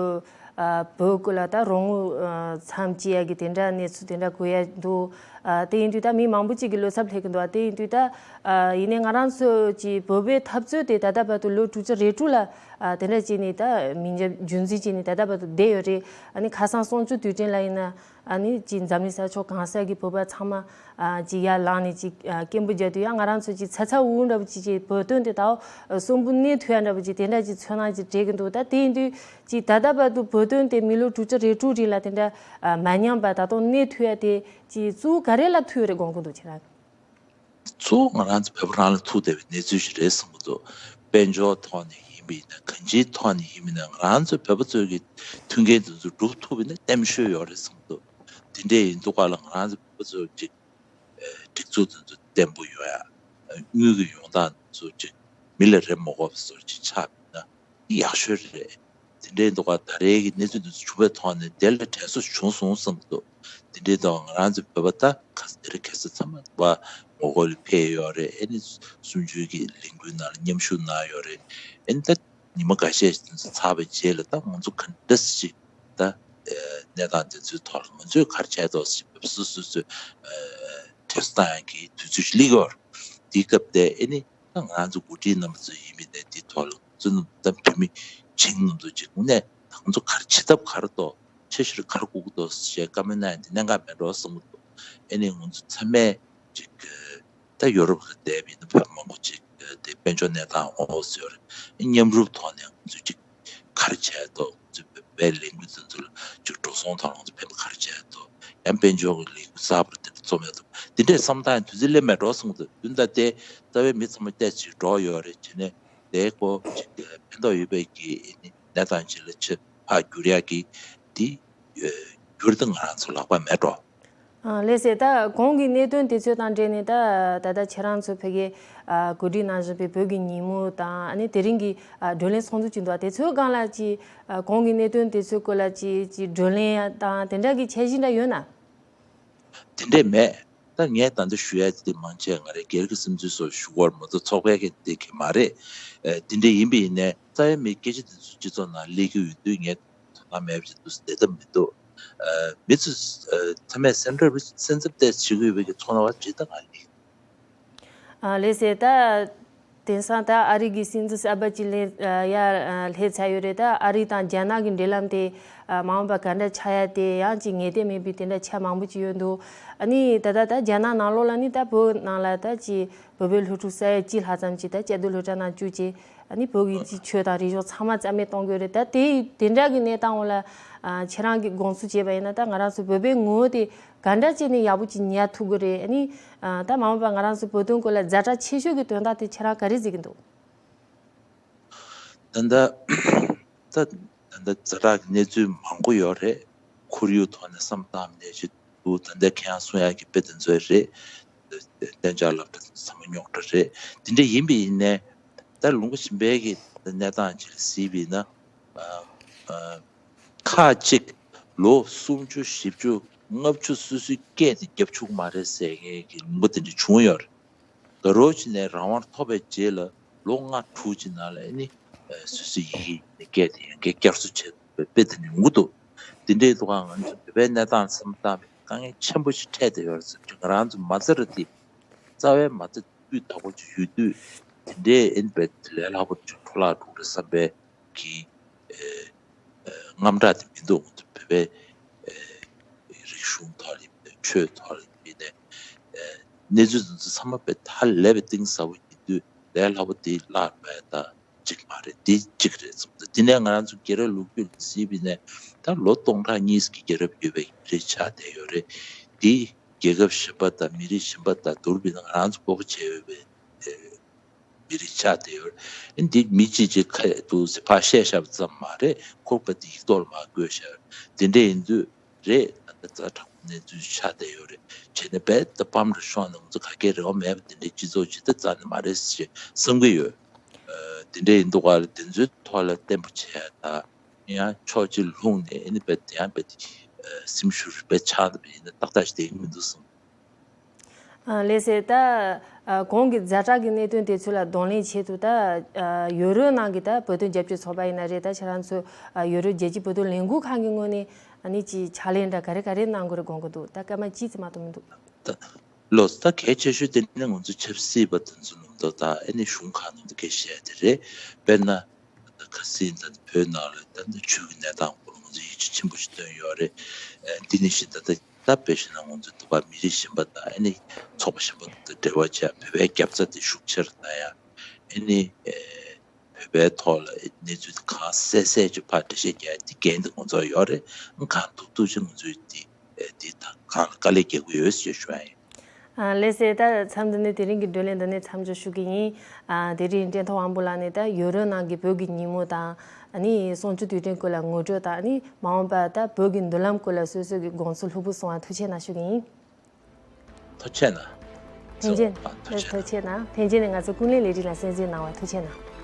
ཨ་བོད་སྐོར་ལ་ད་རོགས་དངུལ་ཨ་མཚམས་སྐྱེལ་ཡ་གི་དེ་འདྲ་གནས་ཚུལ་དེ་འདྲ་གོ་ཡ་འདུག་ཨ་དེ་ཡིན་དུས་ད་མི་མང་པོ་ཅིག་གི་བློ་འཚབ་སླེབས་ཀྱི་འདུག་ཨ་དེ་ཡིན་དུས་ད་ཨ་ཡིན་ནའི་ང་རང་ཚོ་གི་བོད་པའི་འཐབ་རྩོད་དེ་ད་ལྟ་བར་དུ་ལོ་དྲུག་ཅུ་རེ་དྲུག་ལ་ཨ་དེ་འདྲ་བྱས་ནས་ད་མི་འཇམ་རྒྱུན་འཛིན་བྱས་ནས་ད་ལྟ་བར་དུ་བསྡད་ཡོད་རེད། ཨ་ནི་ཁ་སང་གསུམ་བཅུ་དུས་དྲན་ལ་ཡིན་ན། ཨ་ནི་ཅིག་འཛམ་གླིང་ས་ཕྱོགས་གང་སར་གྱི་བོད་པ་ཚང་མ་ཨ་ཅིག་ཡར་ལངས་ནས་ཅིག་ཨ་སྐད་འབོད་རྒྱག་དུས་ཡང་ང་རང་ཚོ་ཅིག་ཚ་ཚ་འུར་འུར་འདྲ་པོ་ཅིག་ཅིག་བོད་དོན་དེ་ད་གསོན་པོ་གནས་ཐུབ་ཡ་འདྲ་པོ་ཅིག་དེ་འདྲ་ཅིག་ཚོར་སྣང་ཅིག་སྤྲད་ཀྱི་འདུག་ད་དེ་ཡིན་དུས་ཅིག་ད་ལྟ་བར་དུ་བོད་དོན་དེ་མི་ལོ་དྲུག་ཅུ་རེ་དྲུག་རིང་ལ་དེ་འདྲ་ཨ་མ་ཉམས་པ་ད་དུང་གནས་ཐུབ་ཡ་དེ་ཅིག་གཙོ་བོ་ག་རེ་ལ་ཐུག་ཡོད་རེད་དགོངས་ཀྱི་འདུག་ཁྱེད་རང་། གཙོ་བོ་ང་རང་ཚོ་བོད་པ་རང་ལ་ཐུག་བསྡད་པའི་གནས་ཚུལ་ཞིག་རེད་བསམ་གྱི་འདུག་དཔལ་འབྱོར་ཐོག་ནས་ཡིན་པ་ཡིན་ན་གང་ཅིའི་ཐོག་ནས་ཡིན་པ་ཡིན་ན་ང་རང་ཚོ་བོད་པ་ཚོའི་གི་མཐུན་རྐྱེན་དེ་ཚོ་སྒྲུབ་ཐུབ་པ་ཡིན་ན་རྟེན་ཤོས་ཡོད་རེད་བསམ་གྱི་འདུག་དེ་འདྲ་ཡིན་དུས་ག་ལ་ང་རང་ཚོ་བོད་པ་ཚོ་ཅིག་སྒྲིག་འཛུགས་དེ་ཚོ་བརྟན་པོ་ཡོང་ཡ། དངུལ་གྱི་ཡོང་སྟངས་དེ་ཚོ་ཅིག་མི་ལ་རེ་མ་དགོས་པ་བཟོ་ཅིག་ཆགས་པ་ཡིན་ན། ཡག་ཤོས་རེད། དེ་འདྲའི་འདུག་ག་ད་རེས་ཀྱི་གནས་ཚུལ་འདི་ཚོ་བྱུང་བའི་ཐོག་ནས་དེ་ལ་དྲན་གསོ་བྱུང་སོང་བསམ་གྱི་འདུག་དེ་འདྲའི་ཐོག་ང་རང་ཚོའི་བོད་པ་ད་ག་ས་དེ་རིང་ཁ་སང་ཚང་མ་བ་ངོ་རྒོལ་ལ་ཕེབས་ཡོད་རེད། ཨེ་ནི་གསུམ་བཅུའི་གི་ལས་འགུལ་ནང་ལ་མཉམ་ཞུགས་གནང་ཡོད་རེད། ཨེ་ནི་ད་ཉི་མ་འགའ་ཤས་ཤིག་དེ་ཚོ་ཚར་བའི་རྗེས་ལ་ད་ང་ཚོ་ག་འདྲ་ཞིག་ད་གནས་སྟངས་དེ་ཚོའི་ཐོག་ལ་ང་ཚོས་ག་རེ་བྱས་འདུག་ཞེས་བོད་པ་སོ་སོ་སོས་དྲན་གསོ་གཏོང་ཡག་གི་དུས་ཚོད་ཞིག་སླེབས་ཡོད་རེད། དེའི་སྐབས་དེ་ཨེ་ནི། ད་ང་ཚོ་འགོ་ཁྲིད་རྣམ་པ་ཚོ་ཡིན་པ་ཡིན་ནའི་འདིའི་ཐོག་ལ་ང་ཚོ་རྣམས་ད་བོད་མི་བྱིངས་རྣམ་ཚོ་ཅིག་དངོས་གནས་ད་ང་ཚོ་ག་རེ་བྱེད་ཐབས་ག་རེ་འདུག་འཆར་གཞི་ག་རེ་དགོས་ཀྱི་འདུག་ཞེས་བཀའ་མོལ་གནང་ཡ་དེ་གནད་འགག་མེད་འགྲོ་བསམ་གྱི་འདུག་ཨེ་ནི་ང་ཚོ་ཚང་མས་ཅིག་ད་ཡོ་རོབ་ལ་བསྡད་པ་ཡིན་ན་བོད་མང་པོ་ཅིག་དེ་དཔལ་འབྱོར་གནས་སྟངས་འོ་ཟེར་མཉམ་རུབ་ཐོག་ནས་ང་ཚོ་ཅིག་ག་རེ་བྱས་འདུག་ང་ཚོའི་བོད་པའི་ལས་འགུལ་དེ་ཚོ་ལ་ཅིག་འགྲོ་སོང་ཐོག་ང་ཚོ་ཕན་པ་ག་རེ་བྱས་འདུག་ཡང་དཔལ་འབྱོར་གྱི་ལས་འགུལ་གསར་པ་དེ་འདྲ་རྩོམ་ཡ་འདུག་དེ་འདྲའི་བསམ་སྟངས་དུས་ཚོད་སླེབས་མེད་འགྲོ་གསུངས་འདུག་དུས་ད་ལྟའི་རྩ་བའི་མི་ཚང་མ་བལྟས་ཅིག་འགྲོ་ཡོད་རེད་བྱས་ནས་དེའི་སྐོར་ཅིག་ཕན་ཐོགས་ཡོད་པའི་གི་གནས་སྟངས་ཅིག་ལ་ཕྱིར་ཕར་བསྒྱུར་ཡ་གི་དེ་བསྒྱུར་ད་ང་རང་ཚོ་ལག་པ་མེད་འགྲོ། ཨ་ལགས་སེ། ད་གོང་གི་གནད་དོན་དེ་ཚོ་དང་འབྲེལ་ནས་ད་ད་ལྟ་ཁྱེད་རང་ཚོ་ཕ་གི་ཨ་གོ་སྒྲིག་གནང་བཞིན་པའི་བོད་ཀྱི་ཉིན་མོ་དང་ཨ་ནི་དེ་རིང་གི་ཨ་བགྲོ་གླེང་ཚོགས་འདུ་ཅིག་འདུག་དེ་ཚོའི་སྒང་ལ་ཅིག་ཨ་གོང་གི་གནད་དོན་དེ་ཚོའི་སྐོར་ལ་ཅིག་ཅིག་བགྲོ་གླེང་དང་དེ་འདྲ་གི་འཆར་གཞི་འདྲ་ཡོད་ན། དེ་འདྲས་མེད། ད་ངས་ད་ལྟ་ཞུ་ཡ་དེ་མང་ཆེ་ང་རའི་སྒེར་གྱི་བསམ་ཚུལ་སོགས་ཞུ་གི་ཡོད་རེད་མ་གཏོགས་ཚོགས་པའི་གི་དེ་གི་མ་རེད། ཨ་དེ་འདྲས་ཡིན་པ་ཡིན་ནའི་རྩ་བའི་མི་སྐད་ཆ་དེ་ཚོ་སྤྱི་ཚོགས་ནང་སླེབས་ཀྱི་ཡོད་དུས་ངས་དོ་སྣང་མེད་པ་ཞིག་འདུག་བསྡད་ཐབས་མི་འདུག་ཨ་མི་ཚོས་ཨ་ཚང་མས་སེམས་འཚབ་སེམས་འཚབ་ཏོག་ཙམ་བྱེད་ཀྱི་ཡོད་པའི་གི་ཚོར་སྣང་བ་ཇི་ལྟར་ང་ལ་སླེབས། ཨ་ལགས་སེ། ད་དེང་སང་ད་ཨ་རི་གི་སྲིད་འཛིན་གསར་པ་ཅིག་སླེབས་ཨ་ཡར་ཨ་སླེབས་ཚར་ཡོད་རེད། ད་ཨ་རི་དང་རྒྱ་ནག་གི་འབྲེལ་ལམ་དེ་ཨ་མ་འོངས་པ་ག་འདྲ་ཆགས་ཡ་དེ་ཡང་ཅིག་ངེས་གཏན་མེད་པའི་དེ་འདྲ་ཆ་མང་པོ་ཅིག་ཡོད་འདུག་ཨ་ནི་ད་ལྟ་ད་རྒྱ་ནག་ནང་ལོགས་ལ་ནི་ད་བོད་ནང་ལ་ད་ཅིག་བོད་པའི་སློབ་ཕྲུག་ས་ཡ་གཅིག་ལྷག་ཙམ་ཅིག་ད་བཅའ་སྡོད་སློབ་གྲྭ་ནང་བཅུག་ཅིག་ཨ་ནི་བོད་ཀྱི་ཅིག་ཆོས་དང་རིག་གཞུང་ཚང་མ་རྩ་མེད་གཏོང་དགོས་རེད། ད་དེ་དེ་འདྲ་གི་གནས་སྟངས་འོག་ལ་ཨ་ཁྱེད་རང་གི་དགོངས་ཚུལ་བྱས་པ་ཡིན་ན། ད་ང་རང་ཚོ་བོད་པའི་ངོ་བོ་དེ་ག་འདྲ་བྱས་ནས་ཡག་པོ་ཅིག་ཉར་ཐུབ་ཀྱི་རེད། ཨ་ནི་ཨ་ད་མ་འོངས་པ་ང་རང་ཚོ་བོད་དོན་སྐོར་ལ་ཛ་དྲག་ཆེ་ཤོས་ཀྱི་དོན་དག་དེ་ཁྱེད་རང་ག་རེ་གཟིགས་ཀྱི་འདུག་ད་ལྟ་ད་ད་ལྟ་ཛ་དྲག་གི་གནས་ཚུལ་མང་པོ་ཡོད་རེད། ཁོར་ཡུག་ཐོག་ནས་བསམ་བློ་བཏང་ནས་ཅིག་འདུག་ད་ལྟ་ཁྱེད་རང་གསུང་ཡག་གི་དཔེ་དེ་ཚོ་རེད། གཏན་འཇགས་སློབ་གྲྭ་ཚང་མ་རྙོག་དྲ་རེད། དེ་འདྲ་ཡིན་པ་ཡིན་ནའི་ད་ལུང་པ་གཞན་པའི་གི་གནས་སྟངས་ཅིག་ལ་གཟིགས་པ་ཡིན་ན། ཨ་ཨ་ཁག་ཅིག་ལོ་སུམ་ཅུ་བཞི་བཅུ་ལྔ་བཅུ་སོ་སོའི་སྐད་དེ་རྒྱབ་ཆོག་གི་མ་རེད་ཟེར་མཁན་གྱི་ལུང་པ་དེ་འདྲ་བྱུང་ཡོད་རེད། དགའ་རབ་ཅིག་ནས་རང་དབང་ཐོབ་པའི་རྗེས་ལ་ལོ་ལྔ་དྲུག་ཅིག་ནང་ལ་ཨ་ནི་སོ་སོའི་ཡི་གེ་ཡིན་ནའི་སྐད་དེ་ཡང་བསྐྱར་བསྐྱར་གསོ་བྱས་པའི་དཔེ་དེ་འདྲ་ཡོང་གི་འདུག་དེ་འདྲའི་ཐོག་ང་ཚོ་བོད་པའི་གནས་སྟངས་བསམ་བློ་བཏང་བའི་དཀའ་ངལ་ཆེན་པོ་ཞིག་འཕྲད་བསྡད་ཡོད་རེད་ཟེར་གྱི། ང་རང་ཚོ་མ་རྩ་ར་དེ་རྩ་བའི་མ་རྩ་སྤུས་དག་པོ་ཅིག་ཡོད་དུས། དེ་འདྲའི་ཨེ་ནི་བས་ལས་སླ་པོ་ཅིག་འཕྲོ་བརླག་འགྲོ་གི་རེད་བསམ་པའི་གི་ཨེ་ཨེ་དངངས་སྐྲག་དེ་མི་འདུག་ང་ཚོ་བོད་པའི་ཨེ་རིག་གཞུང་ཐོག་ལ་ཡིན་པའི་ཆོས་ཐོག་ལ་ཡིན་པའི་ནས་ཨེ་གནས་ཚུལ་དེ་ཚོ་ཚང་མ་དཔེ་ཧ་ལས་པའི་གཏིང་ཟབ་པོ་ཡིན་དུས། ལས་སླ་པོ་དེ་བརླག་པ་ད་གཅིག་མ་རེད། དེ་གཅིག་རེད་བསམ་འདུག་དེ་ནས་ང་རང་ཚོ་རྒྱལ་རབས་ལོ་རྒྱུས་ལ་གཟིགས་པ་ཡིན་ནའི་ད་ལོ་སྟོང་ཕྲག་གཉིས་ཀྱི་རྒྱལ་རབས་ཡོད་པའི་མི་རིགས་ཆགས་བསྡད་ཡོད་རེད། དེ་རྒྱལ་ཁབ་གཞན་པ་དང་མི་རིགས་གཞན་པ་དང་བསྡུར་བ་ཡིན་ན་ང་རང་ཚོ་སྤོ་བོ་བྱས་ཡོད་པའི་ཨེ་མི་རིགས་ཆགས་བསྡད་ཡོད་རེད། འདི་མི་གཅིག་གཅིག་ཁ་འདུག་ཟེར་ཕར་བཤད་བཞག་པ་ཙམ་མ་རེད། ཁོ་པ་དེ་ཡིག་ཐོག་ལ་མར་བཀོད་བཞག་ཡོད་རེད། དེ་འདྲ་ཡིན་དུས་རེད། ད་ལྟ་ཛ་དྲག་པོ་གནས་ཚུལ་ཆགས་བསྡད་ཡོད་རེད། བྱས་ན་རྦད་དེ་ཕམ་རེ་ཤོར་ནས་ང་ཚོ་ག་གེ་རེ་བ་མེད་པ་དེ་འདྲའི་སྤྱི་ཚོགས་ཇི་ལྟར་རྩ་ནས་མ་རེད་ཟེར་བསམ་གྱི་ཡོད། ཨ་དེ་འདྲ་ཡིན་དུས་ག་ལ་དེ་ཚོའི་ཐོག་ལ་བརྟན་པོ་བྱས་ཡ་ད་ཡང་ཕྱོགས་གཅིག་ལྷུང་ནས་ཨ་ནི་རྦད་དེ་ཡང་རྦད་དེ་ཨ་སེམས་ཤུགས་རེ་རྦད་ཆག་འདུག་པ་ཡིན་ན་ཏག་ཏག་ཞིག་བསྡད་ཀྱི་མི་འདུག་བསམ། ཨ་ལགས་སེ། ད་ཨ་གོང་གི་ཛ་དྲག་གི་གནད་དོན་དེ་ཚོ་ལ་གདོང་ལེན་ཆེད་དུ། ད་ཨ་ཡོ་རོབ་ནང་གི་ད་བོད་དོན་རྒྱབ་སྐྱོར་ཚོགས་པ་ཡིན་ན་རེད། ད་ཁྱེད་རང་ཚོ་ཨ་ཡོ་རོབ་རྒྱལ་སྤྱིའི་བོད་དོན་ལས་འགུལ་ཁང་གི་ངོས་ནས་ཨ་ནི་ཅིག་ཕྱག་ལས་འདྲ་ག་རེ་ག་རེ་གནང་དགོས་རེད་དགོངས་ཀྱི་འདུག་ད་སྐར་མ་གཅིག་ཙམ་མ་གཏོགས་མི་འདུག་ད་ལགས་སོ། ད་གལ་ཆེ་ཤོས་དེ་ནི་ང་ཚོ་ཆབ་སྲིད་པ་དེ་ཚོ་ནང་དུ་ད་ཨ་ནི་གཞུང་ཁག་ནང་དུ་སྐད་ཆ་བཤད་དེ་རེད། དཔེར་ན། ད་ཁ་སང་ད་བོད་ནང་ལ་ད་ནི་ཆོས་ཀྱི་གནས་སྟངས་སྐོར་ང་ཚོ་ཡིད་ཆེས་ཆེན་པོ་ཞིག་བཏོན་ཡོད་རེད། ཨ་འདི་ནི་བཞིན་ད་ལྟ་ད་དཔེ་བཞག་ན་ང་ཚོ་དུ་བ་མི་རིགས་གཞན་པ་དང་ཨ་ནི་ཚོགས་པ་གཞན་པ་དང་འབྲེལ་བ་བྱས་བོད་པའི་རྒྱབ་རྩ་དེ་ཤུགས་ཆེར་གནང་ཡ། ཨ་ནི་ཨེ་བོད་པའི་ཐོག་ལ་གནས་ཚུལ་གང་གསལ་གསལ་ཅིག་ཕར་འགྲེལ་བཤད་རྒྱག་ཡ་དེ་འགན་དེ་ང་ཚོ་ཡོད་རེད། གང་ཐུབ་ཐུབ་ཅིག་ང་ཚོས་དེ་ཨེ་དེ་དང་གང་ལ་དཀའ་ལས་རྒྱག་གི་ཡོད་ཅེས་ཞུ་ཡ་ཡིན། ཨ་ལགས་སེ། ད་མཚམས་འདི་ནས་དེ་རིང་གི་བགྲོ་གླེང་འདི་ནས་མཚམས་འཇོག་ཞུ་གི་ཡིན། ཨ་དེ་རིང་ཀྲེང་ཐང་དབང་པོ་ལགས་ནས་ད་ཡོ་རོབ་ནང་གི་བོད་ཀྱི་ཉིན་མོ་དང་ཨ་ནི་གསུམ་བཅུ་དུས་དྲན་སྐོར་ལ་ངོ་སྤྲོད་དང་ཨ་ནི་མ་འོངས་པ་ད་བོད་ཀྱི་མདུན་ལམ་སྐོར་ལ་སོ་སོ་གི་དགོངས་ཚུལ་ལྷུག་པོ་གསུང་བ་ཐུགས་རྗེ་ཆེ་གནང་ཞུ་གི་ཡིན། ཐུགས་རྗེ་ཆེ་གནང་། ཐུགས་རྗེ་ཆེ་གནང་། ཐུགས་རྗེ་ཆེ་གནང་། ཐུགས་རྗེ་ཆེ་གནང་། ཐུགས་རྗེ་ཆེ་གནང་། ཐུགས་རྗེ་ཆེ་གནང་།